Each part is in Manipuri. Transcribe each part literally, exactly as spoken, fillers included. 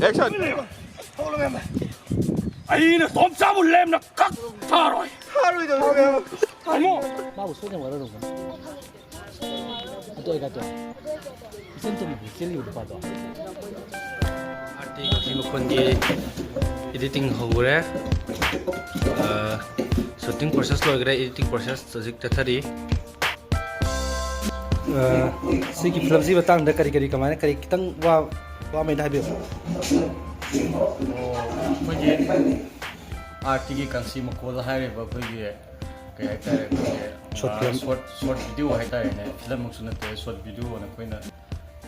ꯑꯦꯛꯁꯟ! ꯑꯩꯅ ꯇꯣꯝꯆꯥꯕꯨ ꯂꯦꯝꯅ ꯀꯛ ꯊꯥꯔꯣꯏ꯫ ꯊꯥꯔꯣꯏꯗꯕꯅꯤ, ꯃꯌꯥꯝ꯫ ꯊꯝꯃꯣ꯫ ꯃꯥꯕꯨ ꯁꯣꯏꯗꯅ ꯋꯥꯔꯧꯔꯝꯒꯅꯤ꯫ ꯑꯗꯨ ꯑꯣꯏꯒꯗ꯭ꯔꯣ? ꯏꯆꯟ ꯇꯣꯝꯕꯤ ꯆꯦꯜꯂꯤꯕ ꯅꯨꯄꯥꯗꯣ꯫ ꯑꯥꯔꯇꯤ ꯃꯈꯣꯟꯒꯤ ꯏꯗꯤꯇꯤꯡ ꯍꯧꯈ꯭ꯔꯦ꯫ ꯁꯨꯇꯤꯡ ꯄ꯭ꯔꯣꯁꯦꯁ ꯂꯣꯏꯈ꯭ꯔꯦ, ꯏꯗꯤꯇꯤꯡ ꯄ꯭ꯔꯣꯁꯦꯁ ꯍꯧꯖꯤꯛ ꯆꯠꯊꯔꯤ꯫ ꯑ, ꯁꯤꯒꯤ ꯐꯤꯂꯝꯁꯤꯒꯤ ꯃꯇꯥꯡꯗ ꯀꯔꯤ ꯀꯔꯤ, ꯀꯃꯥꯏꯅ, ꯀꯔꯤ ꯈꯤꯇꯪ ꯋꯥ, ꯋꯥ ꯃꯩꯗ ꯍꯥꯏꯕꯤꯌꯨ꯫ ꯑꯣ, ꯑꯩꯈꯣꯏꯒꯤ ꯑꯥꯔꯇꯤꯒꯤ ꯀꯥꯡꯁꯤ ꯃꯈꯣꯜ ꯍꯥꯏꯔꯤꯕ ꯑꯩꯈꯣꯏꯒꯤ, ꯀꯩ ꯍꯥꯏꯇꯥꯔꯦ, ꯑꯩꯈꯣꯏꯒꯤ, ꯁꯣꯔꯠ ꯑ, ꯐꯤꯂꯝ꯫ ꯁꯣꯔꯠ, ꯁꯣꯔꯠ ꯚꯤꯗꯤꯑꯣ ꯍꯥꯏꯇꯥꯔꯦꯅꯦ, ꯐꯤꯂꯝꯃꯛꯁꯨ ꯅꯠꯇꯦ, ꯁꯣꯔꯠ ꯚꯤꯗꯤꯑꯣ ꯑꯣꯏꯅ ꯑꯩꯈꯣꯏꯅ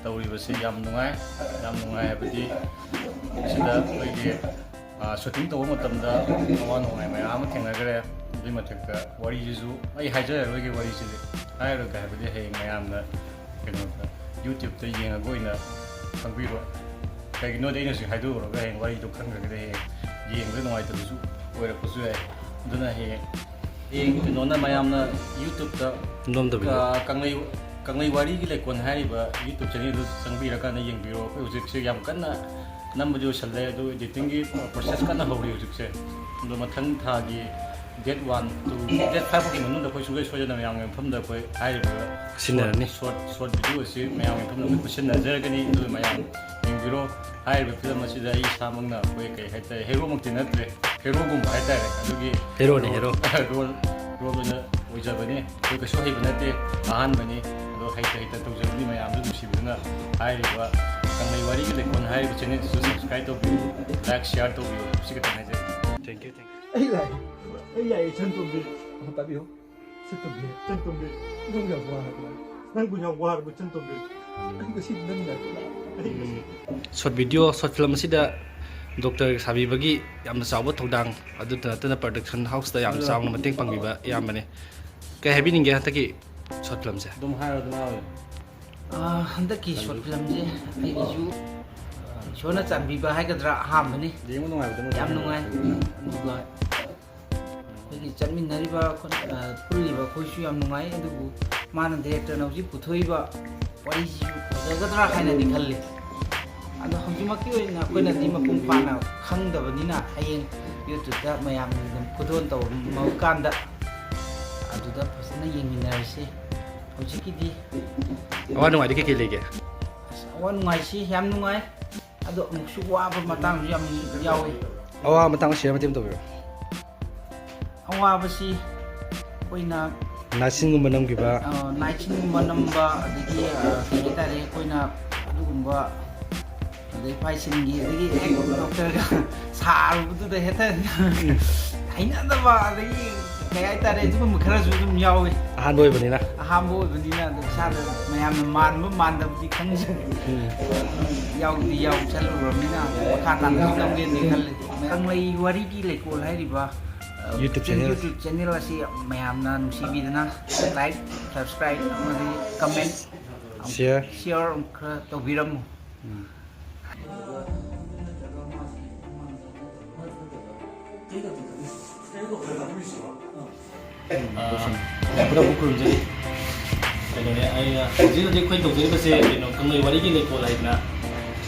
ꯇꯧꯔꯤꯕꯁꯤ ꯌꯥꯝ ꯅꯨꯡꯉꯥꯏ, ꯌꯥꯝ ꯅꯨꯡꯉꯥꯏ ꯍꯥꯏꯕꯗꯤ ꯁꯤꯗ ꯑꯩꯈꯣꯏꯒꯤ, ꯑ, ꯁꯨꯇꯤꯡ ꯇꯧꯕ ꯃꯇꯝꯗ ꯑꯋꯥ ꯅꯨꯡꯉꯥꯏ ꯃꯌꯥꯝ ꯑꯃ ꯊꯦꯡꯅꯈ꯭ꯔꯦ꯫ ꯑꯗꯨꯏ ꯃꯊꯛꯇ ꯋꯥꯔꯤꯁꯤꯁꯨ ꯑꯩ ꯍꯥꯏꯖꯔꯔꯣꯏꯒꯦ, ꯋꯥꯔꯤꯁꯤꯗꯤ ꯍꯥꯏꯔꯔꯣꯏꯒꯦ ꯍꯥꯏꯕꯗꯤ ꯍꯌꯦꯡ ꯃꯌꯥꯝꯅ ꯀꯩꯅꯣꯗ YouTube-ꯇ ꯌꯦꯡꯉꯒ ꯑꯣꯏꯅ ꯈꯪꯕꯤꯔꯣ꯫ ꯀꯩꯒꯤꯅꯣꯗꯤ ꯑꯩꯅ ꯍꯧꯖꯤꯛ ꯍꯥꯏꯗꯣꯛꯎꯔꯒ ꯍꯌꯦꯡ ꯋꯥꯔꯤꯗꯣ ꯈꯪꯗ꯭ꯔꯒꯗꯤ ꯍꯌꯦꯡ ꯌꯦꯡꯕꯗ ꯅꯨꯡꯉꯥꯏꯇꯕꯁꯨ ꯑꯣꯏꯔꯛꯄꯁꯨ ꯌꯥꯏ꯫ ꯑꯗꯨꯅ ꯍꯌꯦꯡ, ꯍꯌꯦꯡ ꯀꯩꯅꯣꯅ ꯃꯌꯥꯝꯅ YouTube-ꯇ ꯅꯣꯝꯗꯕꯤꯗ꯫ ꯑ, ꯀꯪꯂꯩ, ꯀꯪꯂꯩ ꯋꯥꯔꯤꯒꯤ ꯂꯩꯀꯣꯜ ꯍꯥꯏꯔꯤꯕ YouTube channel-ꯗꯨ ꯆꯪꯕꯤꯔꯀꯥꯟꯗ ꯌꯦꯡꯕꯤꯔꯣ꯫ ꯑꯩꯈꯣꯏ ꯍꯧꯖꯤꯛꯁꯦ ꯌꯥꯝ ꯀꯟꯅ ꯅꯝꯕꯗꯤ ꯂꯣꯏꯁꯜꯂꯦ, ꯑꯗꯨ editing-ꯒꯤ process ꯀꯟꯅ ꯍꯧꯔꯤ ꯍꯧꯖꯤꯛꯁꯦ꯫ ꯑꯗꯣ ꯃꯊꯪ ꯊꯥꯒꯤ date one to date five ꯐꯥꯎꯒꯤ ꯃꯅꯨꯡꯗ ꯑꯩꯈꯣꯏ ꯁꯨꯡꯁꯣꯏ ꯁꯣꯏꯗꯅ ꯃꯌꯥꯝꯒꯤ ꯃꯐꯝꯗ ꯑꯩꯈꯣꯏ ꯍꯥꯏꯔꯤꯕ ꯁꯤꯟꯅꯔꯅꯤ꯫ Short, short video ꯑꯁꯤ ꯃꯌꯥꯝꯒꯤ ꯃꯐꯝꯗ ꯑꯩꯈꯣꯏ ꯄꯨꯟꯁꯤꯟꯅꯖꯔꯒꯅꯤ꯫ ꯑꯗꯨ ꯃꯌꯥꯝ ꯌꯦꯡꯕꯤꯔꯣ꯫ ꯍꯥꯏꯔꯤꯕ ꯐꯤꯂꯝ ꯑꯁꯤꯗ ꯑꯩ ꯏꯁꯥꯃꯛꯅ ꯑꯩꯈꯣꯏ, ꯀꯩ ꯍꯥꯏꯇꯥꯔꯦ, ꯍꯦꯔꯣꯃꯛꯇꯤ ꯅꯠꯇ꯭ꯔꯦ, ꯍꯦꯔꯣꯒꯨꯝꯕ ꯍꯥꯏꯇꯥꯔꯦ꯫ ꯑꯗꯨꯒꯤ ꯍꯦꯔꯣꯅꯦ, ꯔꯣꯜ, ꯍꯦꯔꯣ꯫ ꯔꯣꯜ, ꯔꯣꯜ ꯑꯣꯏꯅ ꯑꯣꯏꯖꯕꯅꯤ꯫ ꯑꯩꯈꯣꯏ ꯀꯩꯁꯨ ꯍꯩꯕ ꯅꯠꯇꯦ, ꯑꯍꯥꯟꯕꯅꯤ꯫ ꯑꯗꯣ ꯍꯩꯇ ꯍꯩꯇ ꯇꯧꯖꯕꯅꯤ꯫ ꯃꯌꯥꯝꯁꯨ ꯅꯨꯡꯁꯤꯕꯤꯗꯨꯅ ꯍꯥꯏꯔꯤꯕ ꯀꯪꯂꯩ ꯋꯥꯔꯤꯒꯤ ꯂꯩꯀꯣꯜ ꯍꯥꯏꯔꯤꯕ channel-ꯁꯤꯁꯨ subscribe ꯇꯧꯕꯤꯌꯨ, like, share ꯇꯧꯕꯤꯌꯨ꯫ ꯁꯤ ꯈꯛꯇꯪ ꯍꯥꯏꯖꯒꯦ꯫ Thank you, thank you. ꯑꯩ ꯂꯥꯛꯑꯦ, ꯑꯩ ꯂꯥꯛꯑꯦ, ꯏꯆꯟ ꯇꯣꯝꯕꯤ꯫ ꯑꯃ ꯄꯥꯏꯕꯤꯌꯨ꯫ ꯏꯆꯟ ꯇꯣꯝꯕꯤ, ꯏꯆꯟ ꯇꯣꯝꯕꯤ, ꯅꯪꯕꯨ ꯌꯥꯝ ꯋꯥꯔꯕ? ꯅꯪꯕꯨ ꯌꯥꯝ ꯋꯥꯔꯕ, ꯏꯆꯟ ꯇꯣꯝꯕꯤ? ꯑꯩ ꯉꯁꯤꯗꯤ ꯅꯪ ꯉꯥꯏꯕ ꯂꯥꯛꯑꯦ꯫ ꯑꯩ ꯉꯁꯤ Short video, short film ꯑꯁꯤꯗ ꯗꯣꯛꯇꯔ ꯁꯥꯕꯤꯕꯒꯤ ꯌꯥꯝꯅ ꯆꯥꯎꯕ ꯊꯧꯗꯥꯡ, ꯑꯗꯨꯇ ꯅꯠꯇꯅ production house-ꯇ ꯌꯥꯝꯅ ꯑꯗꯣ ꯆꯥꯎꯅ ꯃꯇꯦꯡ ꯄꯥꯡꯕꯤꯕ ꯏꯌꯥꯝꯕꯅꯤ꯫ ꯀꯩ ꯍꯥꯏꯕꯤꯅꯤꯡꯒꯦ ꯍꯟꯗꯛꯀꯤ short film-ꯁꯦ? ꯑꯗꯨꯝ ꯍꯥꯏꯔꯣ, ꯑꯗꯨꯝ ꯍꯥꯏꯔꯣ꯫ ꯑꯥ, ꯍꯟꯗꯛꯀꯤ short film-ꯁꯦ ꯑꯩꯒꯤꯁꯨ, ꯑꯥ, ꯏꯁꯣꯔꯅ ꯆꯥꯟꯕꯤꯕ ꯍꯥꯏꯒꯗ꯭ꯔꯥ, ꯑꯍꯥꯟꯕꯅꯤ꯫ ꯌꯦꯡꯕ ꯅꯨꯡꯉꯥꯏꯕꯗꯨꯃ ꯌꯥꯝ ꯅꯨꯡꯉꯥꯏ꯫ ꯑꯗꯨꯒ ꯑꯩꯈꯣꯏꯒꯤ ꯆꯠꯃꯤꯟꯅꯔꯤꯕ, ꯑꯩꯈꯣꯏ, ꯑ, ꯄꯨꯜꯂꯤꯕ ꯑꯩꯈꯣꯏꯁꯨ ꯌꯥꯝ ꯅꯨꯡꯉꯥꯏ, ꯑꯗꯨꯕꯨ ꯃꯥꯅ director-ꯅ ꯍꯧꯖꯤꯛ ꯄꯨꯊꯣꯛꯏꯕ ꯋꯥꯔꯤꯁꯤꯁꯨ ꯐꯖꯒꯗ꯭ꯔꯥ ꯍꯥꯏꯅꯗꯤ ꯈꯜꯂꯤ꯫ ꯑ, ꯑꯗꯣ ꯍꯧꯖꯤꯛꯃꯛꯀꯤ ꯑꯣꯏꯅ ꯑꯩꯈꯣꯏꯅꯗꯤ ꯃꯄꯨꯡ ꯐꯥꯅ ꯈꯪꯗꯕꯅꯤꯅ, ꯍꯌꯦꯡ YouTube-ꯇ ꯃꯌꯥꯝꯅ ꯑꯗꯨꯝ ꯈꯨꯗꯣꯜ ꯇꯧꯔꯝꯃ ꯀꯥꯟꯗ ꯑꯗꯨꯗ ꯐꯖꯅ ꯌꯦꯡꯃꯤꯟꯅꯔꯁꯤ꯫ ꯍꯧꯖꯤꯛꯀꯤꯗꯤ ꯑꯋꯥ ꯅꯨꯡꯉꯥꯏꯗꯤ ꯀꯩꯀꯩ ꯂꯩꯒꯦ? ꯑꯁ, ꯑꯋꯥ ꯅꯨꯡꯉꯥꯏꯁꯤ ꯌꯥꯝ ꯅꯨꯡꯉꯥꯏ, ꯑꯗꯣ ꯑꯃꯨꯛꯁꯨ ꯋꯥꯕ ꯃꯇꯥꯡꯁꯨ ꯌꯥꯝ ꯌꯥꯎꯏ꯫ ꯑꯋꯥꯕ ꯃꯇꯥꯡ share ꯃꯇꯦꯛ ꯑꯃ ꯇꯧꯕꯤꯔꯣ꯫ ꯑꯋꯥꯕꯁꯤ ꯑꯩꯈꯣꯏꯅ night scene-ꯒꯨꯝꯕ ꯅꯝꯈꯤꯕ꯫ ꯑ, night scene-ꯒꯨꯝꯕ ꯅꯝꯕ, ꯑꯗꯒꯤ, ꯑ, ꯀꯩ ꯍꯥꯏꯇꯥꯔꯦ, ꯑꯩꯈꯣꯏꯅ ꯑꯗꯨꯒꯨꯝꯕ, ꯑꯗꯩ fight scene-ꯒꯤ, ꯑꯗꯒꯤ ꯍꯦꯛ doctor-ꯒ ꯁꯥꯔꯨꯕꯗꯨꯗ ꯍꯦꯛꯇ ꯍꯩꯅꯗꯕ, ꯑꯗꯒꯤ ꯀꯩ ꯍꯥꯏꯇꯥꯔꯦ, ꯑꯗꯨꯒꯨꯝꯕ ꯈꯔꯁꯨ ꯑꯗꯨꯝ ꯌꯥꯎꯋꯤ꯫ ꯑꯍꯥꯟꯕ ꯑꯣꯏꯕꯅꯤꯅ꯫ ꯑꯍꯥꯟꯕ ꯑꯣꯏꯕꯅꯤꯅ ꯑꯗꯨꯝ ꯏꯁꯥꯗ ꯃꯌꯥꯝꯅ ꯃꯥꯟꯕ ꯃꯥꯟꯗꯕꯗꯤ ꯈꯪꯖꯩ꯫ ꯎꯝ꯫ ꯌꯥꯎꯗꯤ ꯌꯥꯎꯁꯜꯂꯨꯔꯕꯅꯤꯅ ꯃꯈꯥ ꯇꯥꯅꯁꯨ ꯅꯝꯒꯦꯅꯗꯤ ꯈꯜꯂꯤ꯫ ꯀꯪꯂꯩ ꯋꯥꯔꯤꯒꯤ ꯂꯩꯀꯣꯜ ꯍꯥꯏꯔꯤꯕ, ꯑ, YouTube channel꯫ YouTube channel ꯑꯁꯤ ꯃꯌꯥꯝꯅ ꯅꯨꯡꯁꯤꯕꯤꯗꯅ like, subscribe ꯑꯃꯗꯤ comment, share꯫ Share ꯈꯔ ꯇꯧꯕꯤꯔꯝꯃꯨ꯫ ꯎꯝ꯫ ꯑꯥ, ꯌꯥꯝ ꯈꯨꯔꯨꯝꯖꯔꯤ꯫ ꯀꯩꯅꯣꯅꯦ, ꯑꯩꯅ ꯍꯧꯖꯤꯛ ꯍꯧꯖꯤꯛ ꯑꯩꯈꯣꯏ ꯇꯧꯖꯔꯤꯕꯁꯦ, ꯀꯩꯅꯣ, ꯀꯪꯂꯩ ꯋꯥꯔꯤꯒꯤ ꯂꯩꯀꯣꯜ ꯍꯥꯏꯗꯅ,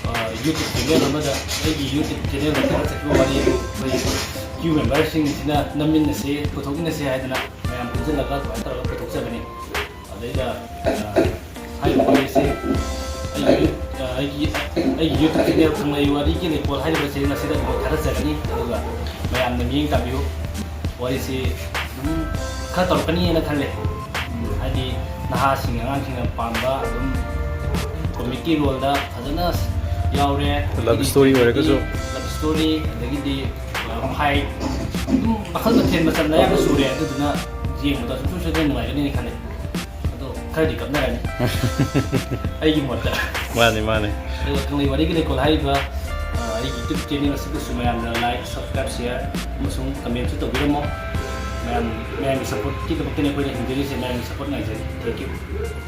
ꯑꯥ, YouTube channel ꯑꯃꯗ ꯑꯩꯒꯤ YouTube channel-ꯗ ꯊꯥꯒꯠꯆꯈꯤꯕ ꯋꯥꯔꯤ ꯑꯗꯨ ꯑꯩꯈꯣꯏ crew member-ꯁꯤꯡꯁꯤꯅ ꯅꯝꯃꯤꯟꯅꯁꯦ, ꯄꯨꯊꯣꯛꯃꯤꯟꯅꯁꯦ ꯍꯥꯏꯗꯅ ꯃꯌꯥꯝ ꯄꯨꯟꯁꯤꯜꯂꯒ ꯑꯗꯨꯃꯥꯏꯅ ꯇꯧꯔꯒ ꯄꯨꯊꯣꯛꯆꯕꯅꯤ꯫ ꯑꯗꯩꯗ, ꯑ, ꯍꯥꯏꯔꯤꯕ ꯋꯥꯔꯤꯁꯦ ꯑꯩꯒꯤ, ꯑ, ꯑꯩꯒꯤ, ꯑꯩꯒꯤ YouTube channel ꯀꯪꯂꯩ ꯋꯥꯔꯤꯒꯤ ꯂꯩꯀꯣꯜ ꯍꯥꯏꯔꯤꯕꯁꯦ ꯃꯁꯤꯗ ꯑꯗꯨꯝ ꯊꯥꯒꯠꯆꯒꯅꯤ꯫ ꯑꯗꯨꯒ ꯃꯌꯥꯝꯅ ꯃꯤꯠꯌꯦꯡ ꯇꯥꯕꯤꯌꯨ꯫ ꯋꯥꯔꯤꯁꯤ ꯑꯗꯨꯝ ꯈꯔ ꯇꯧꯔꯛꯀꯅꯤꯅ ꯈꯜꯂꯦ꯫ ꯎꯝ, ꯍꯥꯏꯗꯤ ꯅꯍꯥꯁꯤꯡ, ꯑꯉꯥꯡꯁꯤꯡꯅ ꯄꯥꯝꯕ ꯑꯗꯨꯝ comedy role-ꯗ ꯐꯖꯅ ꯌꯥꯎꯔꯦ꯫ Love story ꯑꯣꯏꯔꯒꯁꯨ꯫ Love story, ꯑꯗꯒꯤꯗꯤ, ꯑ, fight, ꯑꯗꯨꯝ ꯃꯈꯜ ꯃꯊꯦꯜ ꯃꯆꯜ ꯑꯌꯥꯝꯕ ꯁꯨꯔꯦ꯫ ꯑꯗꯨꯗꯨꯅ ꯌꯦꯡꯕꯗ ꯁꯨꯡꯁꯣꯏ ꯁꯣꯏꯗꯅ ꯅꯨꯡꯉꯥꯏꯒꯅꯤꯅ ꯈꯜꯂꯦ꯫ ꯑꯗꯣ ꯈꯔꯗꯤ ꯀꯞꯅꯔꯅꯤ꯫ ꯑꯩꯒꯤ ꯃꯣꯠꯇ꯫ ꯃꯥꯅꯦ, ꯃꯥꯅꯦ꯫ ꯑꯗꯨꯒ ꯀꯪꯂꯩ ꯋꯥꯔꯤꯒꯤ ꯂꯩꯀꯣꯜ ꯍꯥꯏꯔꯤꯕ, ꯑ, ꯑꯩꯒꯤ YouTube channel ꯑꯁꯤꯕꯨꯁꯨ ꯃꯌꯥꯝꯅ like, subscribe, share ꯑꯃꯁꯨꯡ comment-ꯁꯨ ꯇꯧꯕꯤꯔꯝꯃꯣ꯫ ꯃꯌꯥꯝ, ꯃꯌꯥꯝꯒꯤ support-ꯀꯤꯗꯃꯛꯇꯅꯤ ꯑꯩꯈꯣꯏꯅ ꯍꯤꯡꯖꯔꯤꯁꯦ꯫ ꯃꯌꯥꯝꯒꯤ support ꯉꯥꯏꯖꯔꯤ꯫ Thank you꯫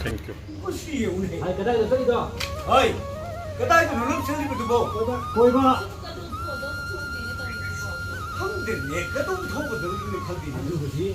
Thank you꯫ ꯍꯥꯏ, ꯀꯗꯥꯏꯗ ꯆꯠꯂꯤꯗꯣ? ꯍꯣꯏ, ꯀꯗꯥꯏꯗꯅꯣ ꯅꯪ ꯆꯠꯂꯤꯕꯗꯨꯕꯣ? ꯀꯣꯏꯕ꯫ ꯀꯣꯏꯕ꯫ ꯈꯪꯗꯦꯅꯦ, ꯀꯗꯣꯝ ꯊꯣꯛꯀꯗꯧꯔꯤꯕꯅꯣ ꯈꯪꯗꯦꯅꯦ꯫ ꯑꯗꯨꯕꯨꯗꯤ